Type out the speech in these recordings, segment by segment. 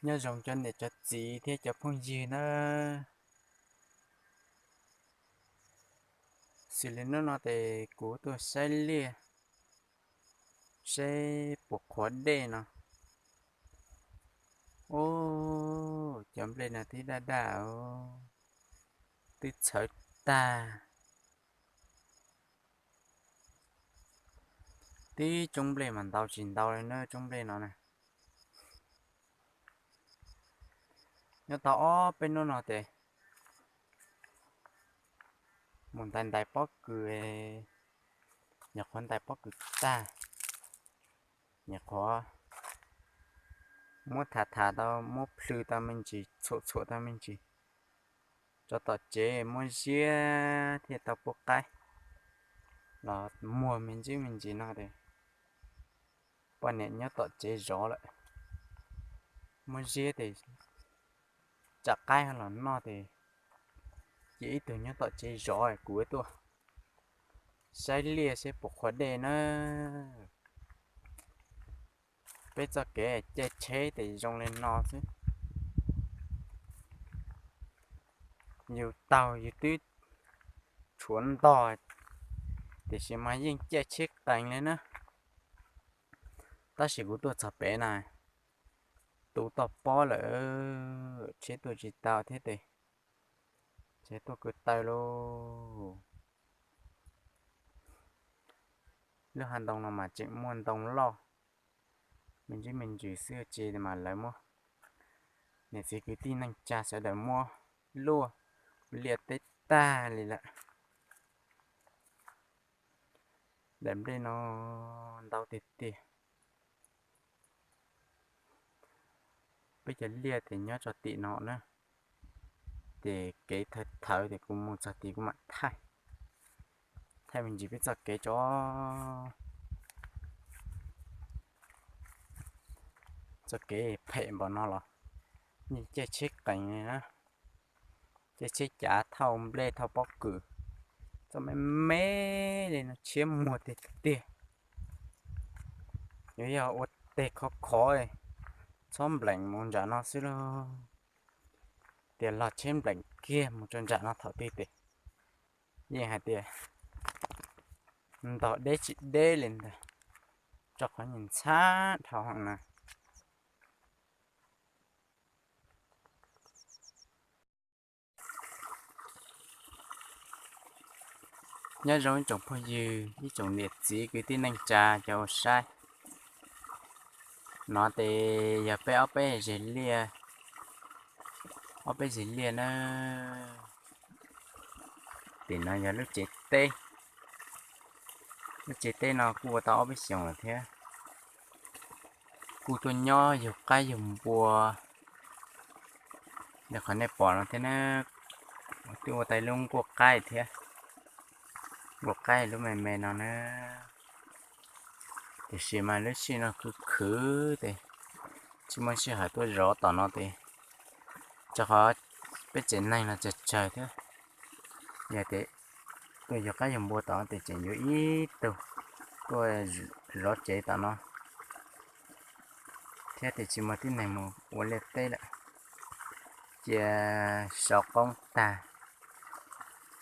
Nyob zoo cov niam cov txiv thiab cov phooj ywg na. Xws li hnub no ces kuv tuaj saib liaj, saib puas qhuav dej no. Ub, cov nplej no twb daj daj, twb txhawv tag. Tib tsoob nplej mas ntau tsis ntau li na, tsoob nplej no na. Nyob tau ob peb hnub no ces mus ntais ntais pob kws, nyuam qhuav ntais pob kws tag, nyuam qhuav muab tham tham tau, muab plhws tau me ntsis, txhuam txhuam tau me ntsis, tso tom tsev muab ziab thiaj tau pub qaib los muag me ntsis me ntsis no ces poj niam nyob tom tsev zov lawm. Muab ziab ces tsam qaib los noj ces cia ib tug nyob tom tsev zov, kuv tuaj saib liaj seb puas qhuav dej na. Peb txoj kev caij tsheb ces zoo li no xwb. Yus taug yus twb tshuav ntog, tiam sis mas yeej caij tsheb qees li na. Tab sis kuv tuaj txog pem na, tu toj pob lawm, tsheb tuaj tsis tau thiab ces tsheb tuaj kwv taw lauj. Lub hav ntoo no mas tseem muaj ntoo loj me ntsis me ntsis xwb, tsis mas lawv muab, niam txiv kwv tij neej tsa sawv daws muab luaj liaj teb tag li lawm. Daim nplej no ntau tiag tiag. Peb cov liaj ces nyob tso tim no na, ces kev thawv thawv ces kuv mus txog tid kuv mam thaij, thaij me ntsis peb txoj kev tso, txoj kev phem npaum no los yeej caij tsheb qees li na, caij tsheb cav thauj nplej thauj pob kws, txoj me me li no tshiab muag tiag tiag. Yuav yog ua teg khov khov, txhob npleem mus nram no xwb lauj. Tias los tsheb npleem kiag mus tso nram no thaum twg ces yeej hais tias ntog deb tsis deb li ntag, rau qhov nws ntxhab dhau heev na. Nyob zoo ib tsoom phooj ywg, ib tsoom niam txiv kwv tij neej tsa cov ua saib. No ces yog peb ob peb zeg liaj, ob peb zeg liaj na. Tim no yog lub tsev teb, lub tsev teb no kuj ua tau ob peb xyoos lawm thiab. Kuj tuaj nyob yug qaib yug npua li qhov nej pom no thiab na. Twb ua tau lub nkuaj qaib thiab, nkuaj qaib lub me me no na. Tiam sis mas lub sij no khwv khwv ces tsis muaj sij hawm tuaj zov tom no ces, rau qhov peb tsev neeg no tsawg tsawg thiab. Yog tias tuaj yug qaib yug npua tom no ces tseem yuav ib tug tuaj zov tsev tom no thiab, ces tsis muaj tib neeg mus ua liaj teb lawm. Cia sau qoob tag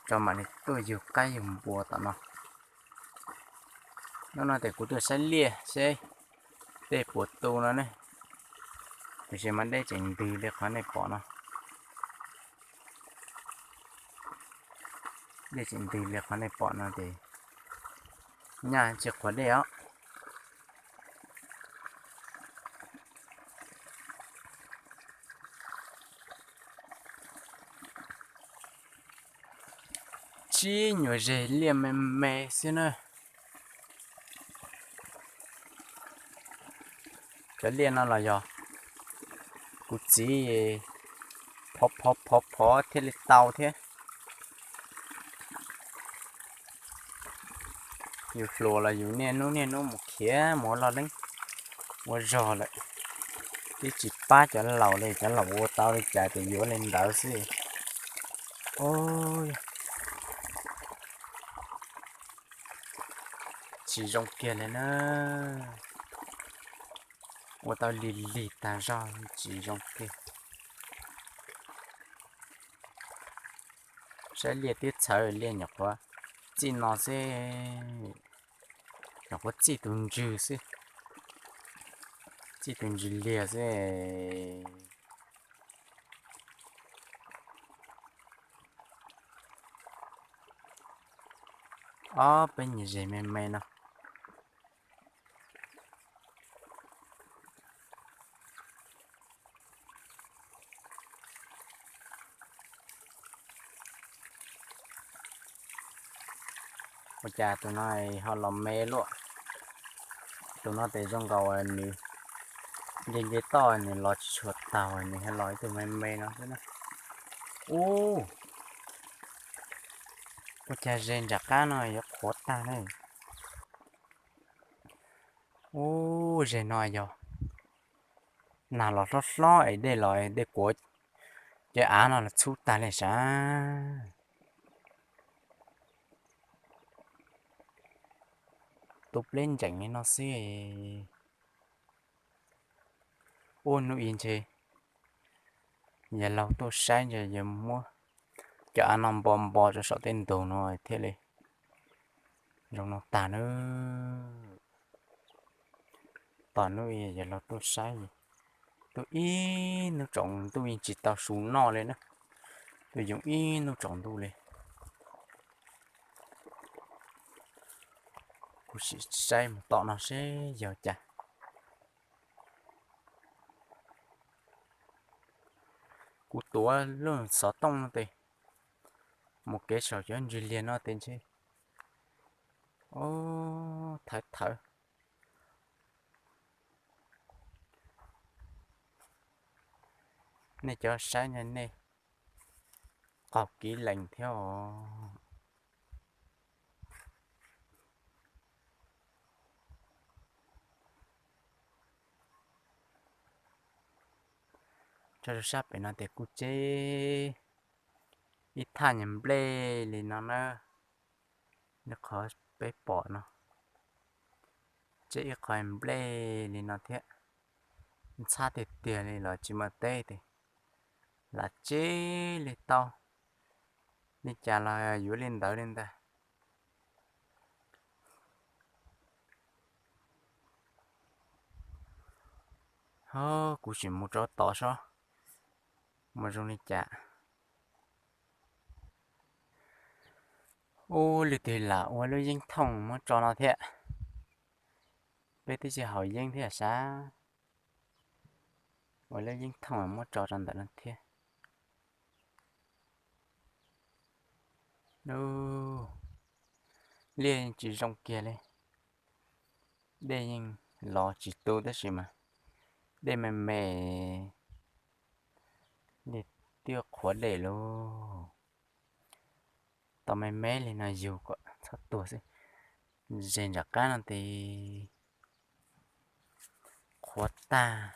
tso mam li tuaj yug qaib yug npua tom no. Hnub no ces kuv tuaj saib liaj seb tej puas tu no ne, tiam sis mas dej tseem ntws li qhov nej pom no. Dej tseem ntws li qhov nej pom no ces nyaj tsis qhuav dej os. Tsib nyuag zeg liaj me me xwb na. Cov liaj no los yog kuv txiv phov phov phov phov thiaj li tau thiab. Yus hluas los yus niaj hnub niaj hnub mus khiav mus ua loj leeb ua zog lawm, twb tsis pab cov laus li, cov laus ua tau li cas ces yuav li ntawd xwb. Tsis zoo kiag li na. Ua tau lig lig tag zog tsis zoo kiag. Saib liaj twb txhawv, liaj nyuam qhuav txij no xwb, nyuam qhuav txij tus ntswg xwb, txij tus ntswg liag xwb. Ob peb nyuag zes me me no. Ua cas tus no ho los me luaj? Tus no tes zoo nkaus nws nce nce toj nws los tsis tshua taug, nws ho los ib tug me me no xwb na. Ub, ua cas zes nram qab no yuav qhuav tag ne? Ub, zes no yog nag los hlob hlob es dej los dej kuav cov av no los txhub tag li sav. Tu pleb ncees li no xwb. Ub, hnub ib ntshe yawg laug tuaj saib ntshe yawg muab cov av no npo npo rau saum tej ntug no thiaj li zoo no tag nawb. Tos hnub ib yawg laug tuaj saib, tuaj ib hnub tsaus ntuj yeej tsis tau su noj li na, tuaj yoo ib hnub tsaus ntuj li. Kuv sim saib mus tom no seb yog cas. Kuv tuav lub xov tooj no tes mus kev saum cov ntswg liag no tes ntshe, o, thawv thawv. Nej cov saib no nej qaug kiv lees thiab os. Tso rau sab pem no tes kuj tseb ib thaj nyuag nplej li no na. Ib qho peb pom no, tseb ib qho nplej li no thiab. Ntxhab tiag tiag li los tsis muaj teb tes lam tseb li tau. Li cas los yuav li ntawd li ntag. Ho kuv sim mus rau tod sob, mus zoo li cas. Ub, leej twg lam ua lub yeeb thooj muab tso no thiab. Peb twb tsis haus yeeb thiab sab. Ua lub yeeb thooj muab tso rau ntawm no thiab. Lub liaj tsis zoo kiag li. Dej yeej los tsis tu tab sis mas dej me me li, twb qhuav dej lauj. Tau me me li no yug kom txhob tuag xwb. Ze nram qab no tes qhuav tag,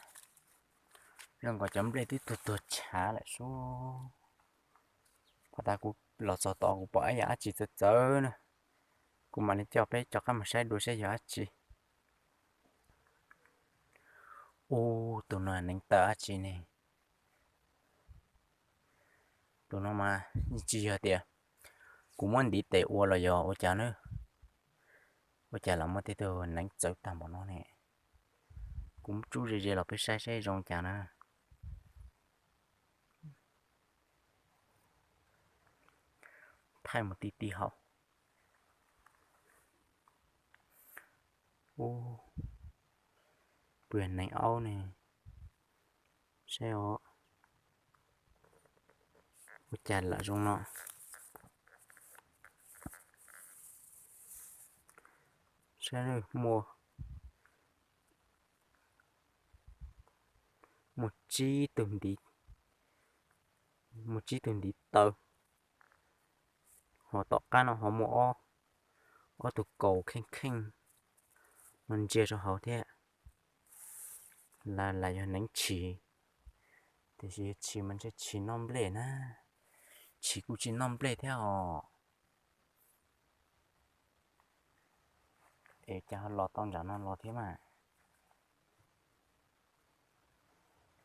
zoo nkaus cov nplej twb tuag tuag chav lawm sub. Qhov tas kuv los txog tod kuv pom ib yam dab tsi txawv txawv na, kuv mam li coj peb rov qab mus saib dua saib yog dab tsi. Ub, tus no neev taw dab tsi ne? Tus no mas yeej tsis yog tias kuv muab ntiv tes ua los yog ua cas na. Ua cas los muaj tej tug neev txawv tag npaum no ne? Kuv muab tsub ze ze los peb saib saib zoo cas na. Thaij mus ti ti hauv. Ub, puas yog neev aub ne? Saib os, ua cas lam zoo no? Saib, muaj, muaj tsib tug ntiv, muaj tsib tug ntiv taw. Ho tom qab no ho muaj ob, ob tug kaus kheej kheej no ntsia rau hauv thiab. Las yog neev tshis, tiam sis yog tshis mas ntshe tshis noj nplej na. Tshis kuj tsis noj nplej thiab os. Es cas ho los tau nram no los thiab mas.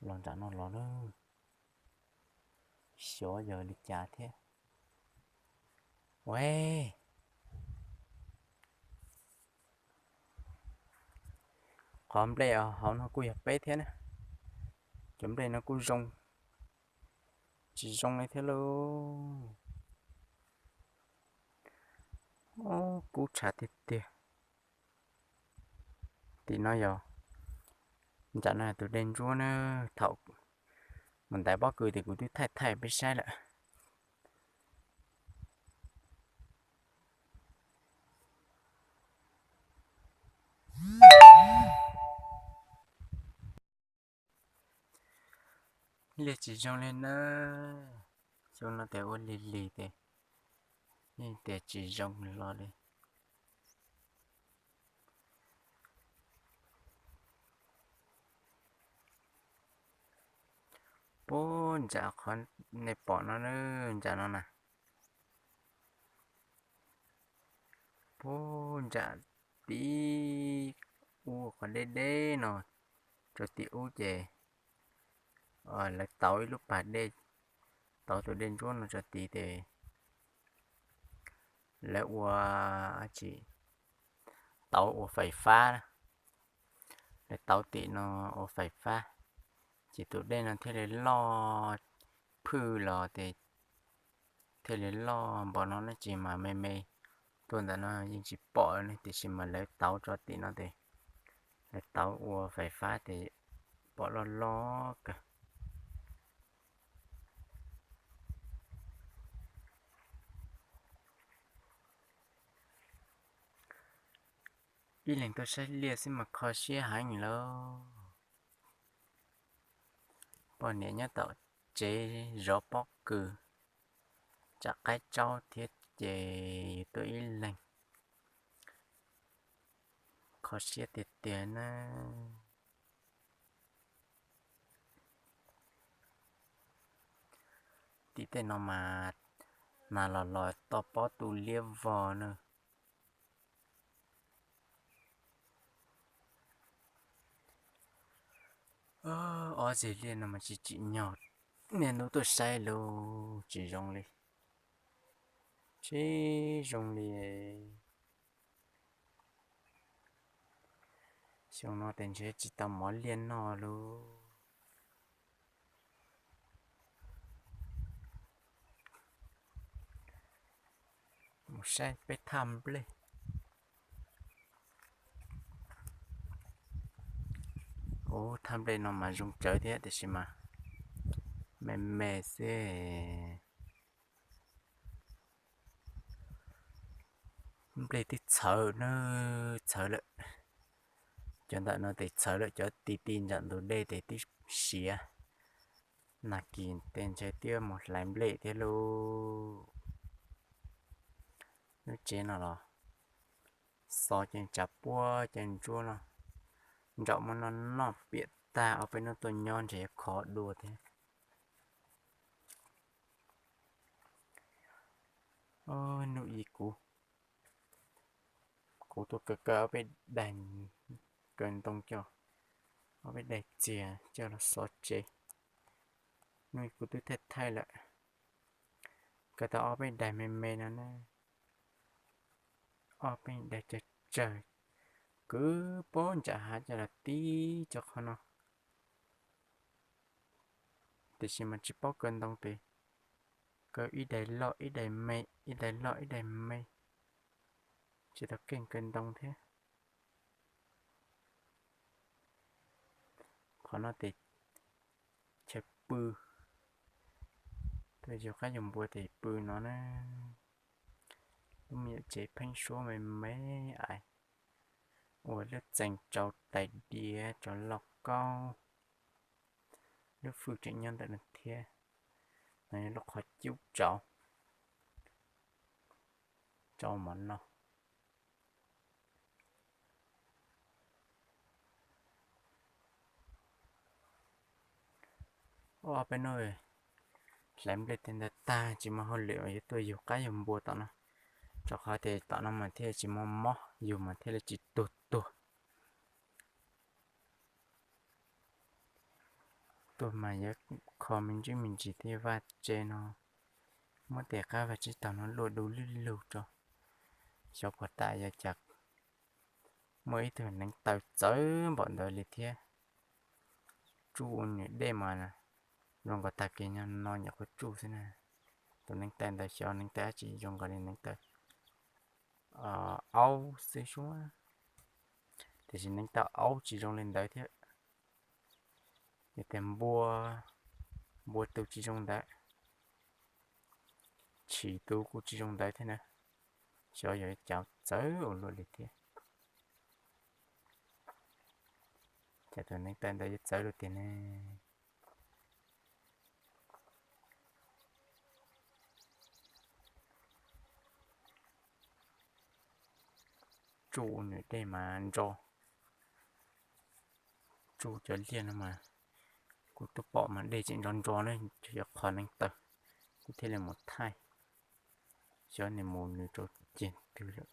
Los nram no los lawm, xyov yog li cas thiab. Ua, qhov nplej hauv no kuj yog peb thiab na. Cov nplej no kuj zoo, tsis zoo li thiab lauj. Kub tshav tiag tiag. Tim no yog, nram no tus dej ntsuab na, thaum mus ntaiv pob kws tias kuv twb thaij thaij peb saib lawm. Liaj tsis zoo li na, xyoo no tes ua lig lig tes yeej tias tsis zoo los li. Puag nram qhov nej pom no, nram no na, puag nram tim ub qhov deb deb no rau tim ub ces lawv tauv ib lub pas dej, tauv tus dej ntsuab no rau tid ces lawv ua, tsis, tauv ua fais fab, lawv tauv tim no ua fais fab, ces tus dej no thiaj li loj, phwj los ces thiaj li loj npaum no na, tsis mas me me. Tuaj ntawm no yeej tsis pom ne, tiam sis mas lawv tauv tso tim no ces lawv tauv ua fais fab ces pom loj loj kawg. Ib leeg tuaj saib liaj xwb mas kho siab heev lauj. Poj niam nyob tom tsev zov pob kws, tsam qaib tsaub thiab ces yus tuaj ib leeg, kho siab tiag tiag na. Tim tej no mas nas los los toj pob tu liab vog na. Ob zeg liaj no mas tsis tsim nyog niaj hnub tuaj saib lauj, tsis zoo li, tsis zoo li. Xyoo no tes ntshe tsis tau mov liaj noj lauj. Mus saib peb thaj nplej. Ub, thaj nplej no mas zoo tsawv thiab tiam sis mas me me xwb. Nplej twb txhawv na, txhawv lawm. Cov ntawm no tes txhawv lawm, cov ti ti nram ntug dej tes twb siav. Nag kis tej ntshe twb mus hlais nplej thiab lauj. Lub tsev no los xov ces tsav puab ces ntsuab no, nraum muab noj noj piam tag, ob peb hnub tuaj nyob ntshe yuav khov dua thiab. Hnub ib kuv, kuv tuaj kaw kaw ob peb daim, kaw ntoo coj, ob peb daim txiag coj los xov tsev. Hnub ib kuv twb thaij thaij lawm, kaw tau ob peb daim me me no na, ob peb daim tsawg tsawg, kwv puag ntsam hav coj los tib tso qhov no. Tiam sis mas tsis paub kaw ntoo tes kaw ib daim loj ib daim me, ib daim loj ib daim me, tsis tau keej kaw ntoo thiab. Qhov no tes chaw pw, tuaj yug qaib yug npua tes pw no na. Lub me nyuam tsev pheeb suab me me, ua lub txee rau tais diav rau lauj kaub. Lub fwj tseem nyob ntawm no thiab. No yog lub qhov cub tsau, tsau mov noj. Ob peb hnub hlais nplej tej ntawd tag tsis muaj hauj lwm mas yuav tuaj yug qaib yug npua tom no, rau qhov tias tom no mas thiaj tsis muaj mob, yug mas thiaj li tsis tuag tuag. Tuaj mas yuav kho me ntsis me ntsis tej vaj tse no, muab tej qab vaj tsib taug no luaj du lug lug rau. Xyov puas tas yuav cas muaj ib tug neev taw txawv npaum ntawd li thiab. Tsuj ua nws dej mas zoo nkaus tag kev nyob no nyuam qhuav tsuj xwb na. Tus neev taw ntawd xyov neev taw dab tsi, zoo nkaus li neev taw aub xwb suab, tiam sis neev taw aub tsis zoo li ntawd thiab. Yog tias npua, npua tus tsis zoo ntawd, tshis tus kuj tsis zoo ntawd thiab na. Xyov yog cov txawv ua luaj li thiab. Cas tus neev taw ntawd yuav txawv luaj tiag ne? Tsuj nws dej mas ntso, tsuj cov liaj no mas kuj tuaj pom mas dej tseem ntso ntso na, tsuas yog qhov neev taw, kuv thiaj li mus thaij. Xyov nws mus nws rau ceg twg lawm.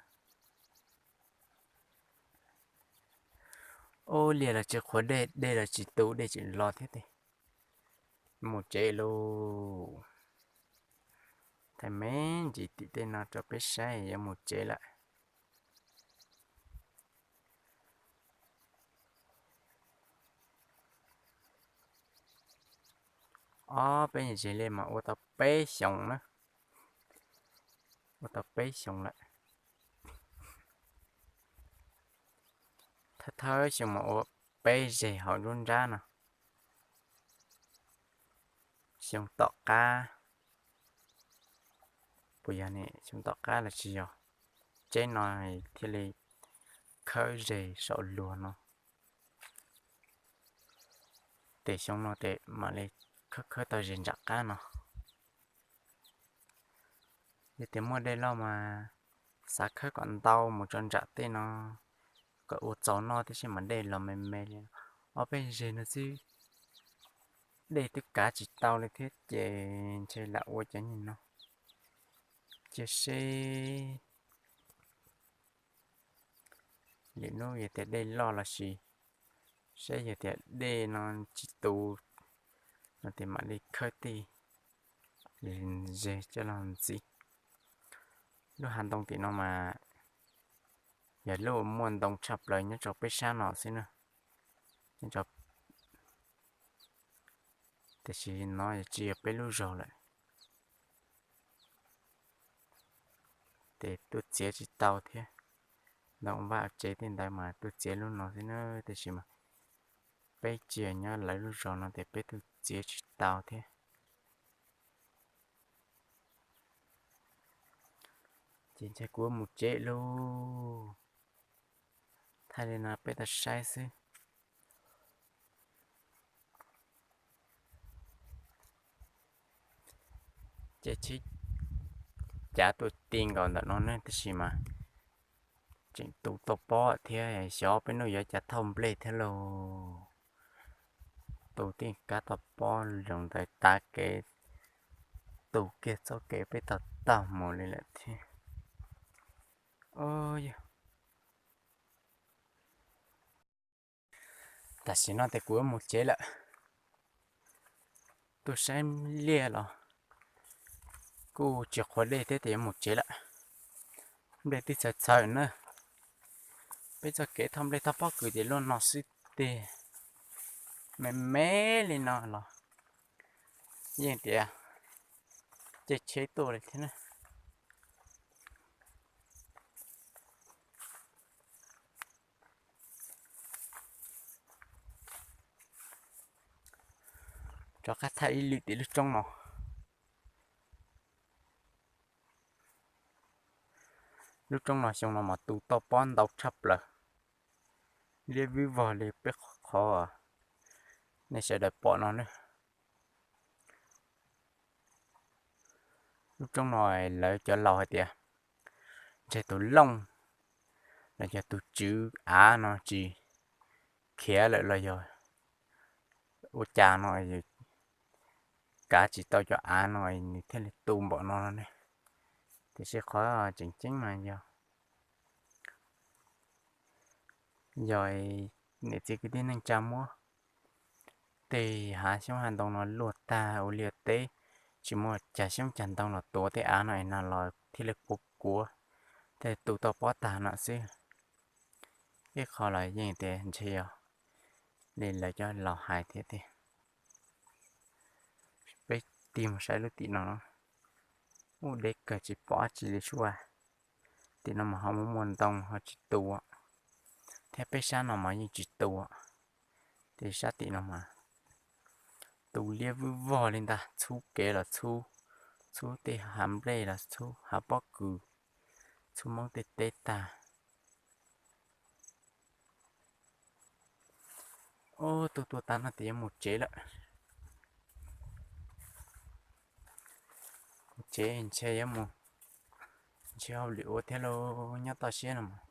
Ub, liaj los tsis qhuav dej, dej los tsis tu, dej tseem los thiab tes. Mus tsev lauj. Thaij me ntsis tim tej no rau peb saib, yuav mus tsev lawm. Ob peb zeg li mas ua tau peb xyoos na, ua tau peb xyoos lawm. Thawj thawj xyoo mas ua peb zeg hauv nruab nrab no. Xyoo tom qab, puas yog ne, xyoo tom qab los tsis yog, tsev no thiaj li khawb zeg saum luag no. Tes xyoo no tes mam li khawb khawb tau zeg nram qab no. Yog tias muaj dej loj mas xav khawb kom ntau mus tso nram tej no, kom ua txaus noj tib si mas dej los me me li ob peb zeg no xwb. Dej twb kav tsis tau li thiab ces ntshe lam ua cov niag no cia seb. Lwm hnub yog tias dej loj los sis saib yog tias dej no tsis tu no ces mam li khawb tej zeg coj los ntxiv. Lub hav ntoo tim no mas yog lub muaj ntoo tshaj plaws nyob rau peb sab no xwb na. Tiam sis no tsis yog peb lub zog lawm. Ces tuaj txiav tsis tau thiab. Ntoo vaj tsev tej ntawd mas tuaj txiav lub no xwb na, tiam sis mas peb tsis yog nyob lawv lub zog no ces peb tuaj txiav tsis tau thiab. Ces ntshe kuv mus tsev lauj. Thaij li no peb tau saib xwb. Ces tsheb cav tuaj ti nkaus ntawm no ne, tab sis mas tseem tu tau pob thiab, xyov peb hnub yuav cas thauj nplej thiab lauj. Tu tij kab tau pob los ntawd tav kev, tu kiag txoj kev peb tau taug mus li lawm thiab. Tam sim no ces kuv yuav mus tsev lawm. Tuaj saib liaj los kuj tsis qhuav dej thiab ces yuav mus tsev lawm. Nplej twb txhawv txhawv na. Peb txoj kev thauj nplej thauj pob kws ces luaj no xwb tiag. Me me li no los yeej tias caij tsheb tuaj li thiab na. Rov qab thaij ib lwm tim lub roob no. Lub roob no xyoo no mas tu toj pob ntau tshaj plaws, liab vwb vog li peb qhov nej sawv daws pom no na. Lub roob no lawv cov laus hais tias ntshe tus looj los yog tus tswv av no tsis khiav lawm los yog ua cas no kav tsis tau cov av no nws thiaj li tu npaum no no ne. Tiam sis qhov tseem ceeb mas yog, yog niam txiv kwv tij neej tsa muab Tej hav xyoob hav ntoo no luaj tag ua liaj teb, tsis muaj cag xyoob cag ntoo los tuav tej av no es nag los thiaj li kuav kuav, thiaj tu tau pob tag no xwb. Ib qho los yeej tias ntshe yog li lawv cov laus hais thiab tiag. Peb tig mus saib lub tim no, ub, deb kawg tsis pom dab tsi li sua. Tim no mas ho muaj muaj ntoo ho tsis tu, thiab peb sab no mas yeej tsis tu. Ces sab tim no mas tu liab vwj vog li ntag, txhub kev los txhub, txhub tej hav nplej los txhub, hav pob kws, txhub Hmoob tej teb tag. Ub, tuaj tuaj tag no ces yuav mus tsev lawm. Tsev ntshe yuav mus, ntshe hauj lwm ua thiab lauj, nyob toj siab no mas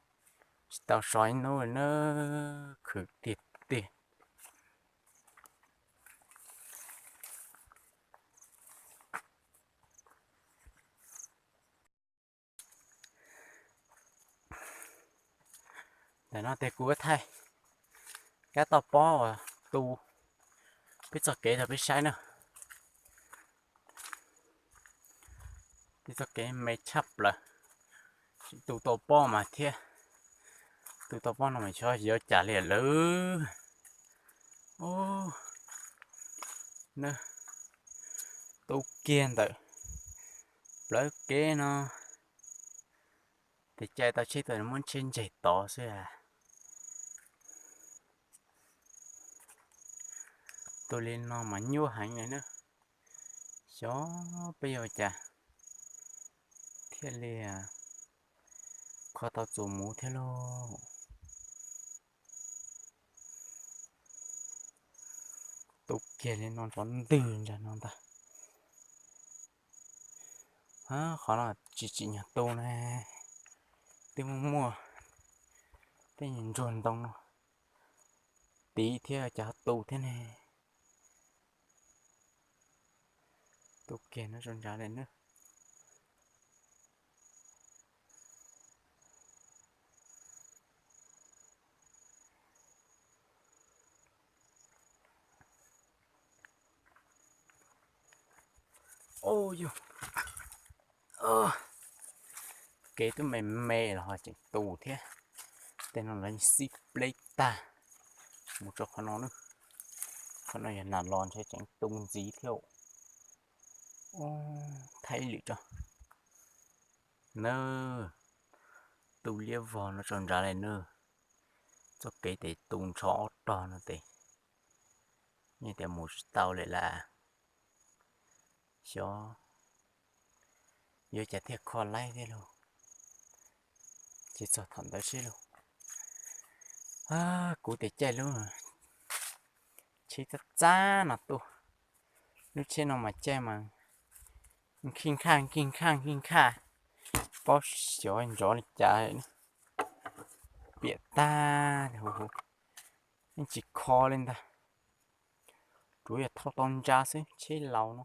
tsis tau so ib hnub na, khwv tiag tiag. Ntawm no ces kuv thaij kab toj pob uas tu peb txoj kev rau peb saib na. Peb txoj kev me tshaj plaws, tu tau pob mas thiab, tu tau pob no mas xyov yuav cas li lawm. Ub, na, tu kiag ntawm plawv kev no, ces caij tau tsheb tuaj muab tsheb ntseg tod xwb. Tu li no mas nyuaj heev li na. Xyov peb yuav ua cas thiaj li kho tau txuas mus thiab lauj. Tu kiag li no nrov ntwg ntag no ntag. Qhov no tsis tsim nyog tu ne, twb muaj muaj tej ntsuag ntoo no tiv thiab cas ho tu thiab ne. Tu kiag no tso ntsav li na. Ub, yog kev twb me me los ho tseem tu thiab. Tej no lawv xib pleb tag mus rau qhov no na. Qhov no yog nag los ntshe tseem tu ntxiv thiab. Ub, thaij ib lwm tso na. Tu liab vog no tso ntsav li na. Txoj kev ces tu nrho ob rog no ces yeej tias mus tsis tau lawm las. Xyov yuav cas thiaj kho laib thiab lauj. Ces txog thaum ntawd seb lauj. Kuv tias caij lub tsheb txab txab no tuaj, lub tsheb no mas caij mas nkig nkhaj nkig nkhaj nkig nkhaj, paub xyov nrov li cas, piam tag huv huv, yeej tsis kho li ntag. Tsuas yog thauj tau ntsa xwb, tsheb laus no.